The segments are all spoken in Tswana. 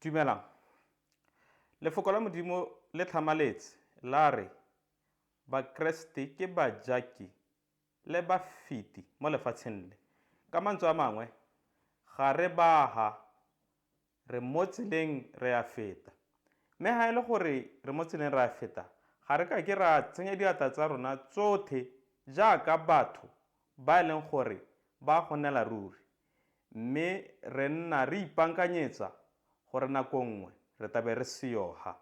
Dumelang. Lefoko la Modimo le tlhamaletse la re Bakeresete ke bajaki le bafeti mo lefatsheng le. Ka mantswe a mangwe, ga re baha, re mo tseleng re a feta. Mme ga e le gore re mo tseleng re a feta, ga re ka ke ra tsenya diatla tsa rona tsothe jaaka batho ba e leng gore ba go nnela ruri. Mme re nna re ipankanyetsa gore nako nngwe re tlabe re seyo ha.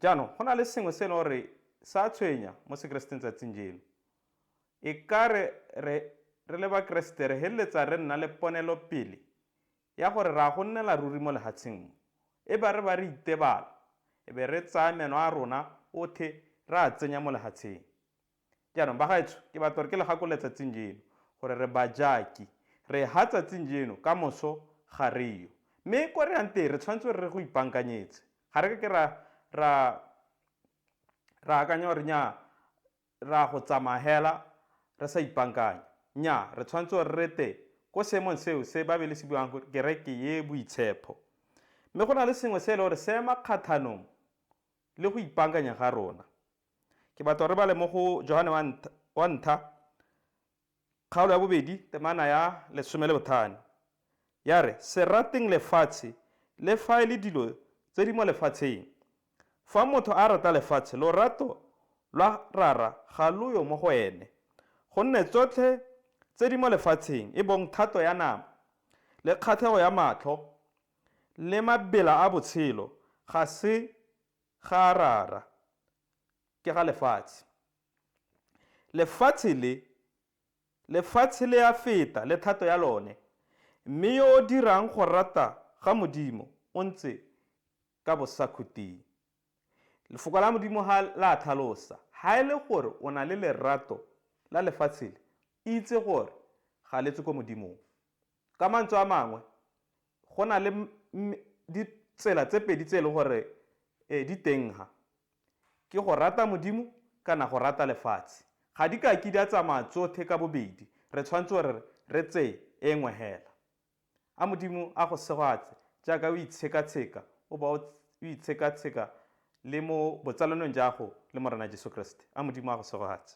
Jaanong go na le sengwe se e leng gore sa tshwenya mo sekereseteng tsatsing jeno. E ka re re re le bakeresete re feleletsa re nna le ponelopele ya gore re a go nnela ruri mo lehatsheng mo. E ba re ba re itebala, e be re tsaya meno a rona othe re a tsenya mo lehatsheng. Jaanong bagaetsho, ke batla gore ke le gakolole tsatsing jeno gore re bajaki. Re ha tsatsing jeno, ka moso ga re yo. Mme ko re yang teng re tshwanetse gore re go ipankanyetse. Ga re ka ke ra ra ra akanya gore nnyaa ra go tsamaya hela re sa ipankanya. Nnyaa, re tshwanetse gore re te ko seemong seo se Baebele se buang gore kereke ye boitshepho. Mme go na le sengwe se e le gore se ema kgatlhanong le go ipaakanya ga rona. Ke batla gore re bale mo go Johane wa ntlha kgaolo ya bobedi temana ya 15. Ya re, Se rateng lefatshe le fa e le dilo tse di mo lefatsheng. Fa motho a rata lefatshe, lorato lwa Rara ga lo yo mo go ene. Gonne tsotlhe tse di mo lefatsheng, e bong thato ya nama, le kgatlhego ya matlho, le mabela a botshelo, ga se ga Rara, ke ga lefatshe. Lefatshe le, lefatshe le a feta le thato ya lone, mme yo o dirang go rata ga Modimo o ntse ka bosakhutleng. Lefoko la Modimo ga la tlhalosa, ha e le gore o na le lerato la lefatshe le, itse gore ga le tswe ko Modimong. Ka mantswe a mangwe, go na le ditsela tse pedi tse e leng gore di teng ha. Ke go rata Modimo kana go rata lefatshe. Ga di ka ke di a tsamaya tsothe ka bobedi, re tshwanetse gore re tseye e nngwe hela. A Modimo a go segoatse jaaka o itshekatsheka o ba o itshekatsheka le mo botsalanong jago le Morena Jesu Keresete. A Modimo a go segoatse.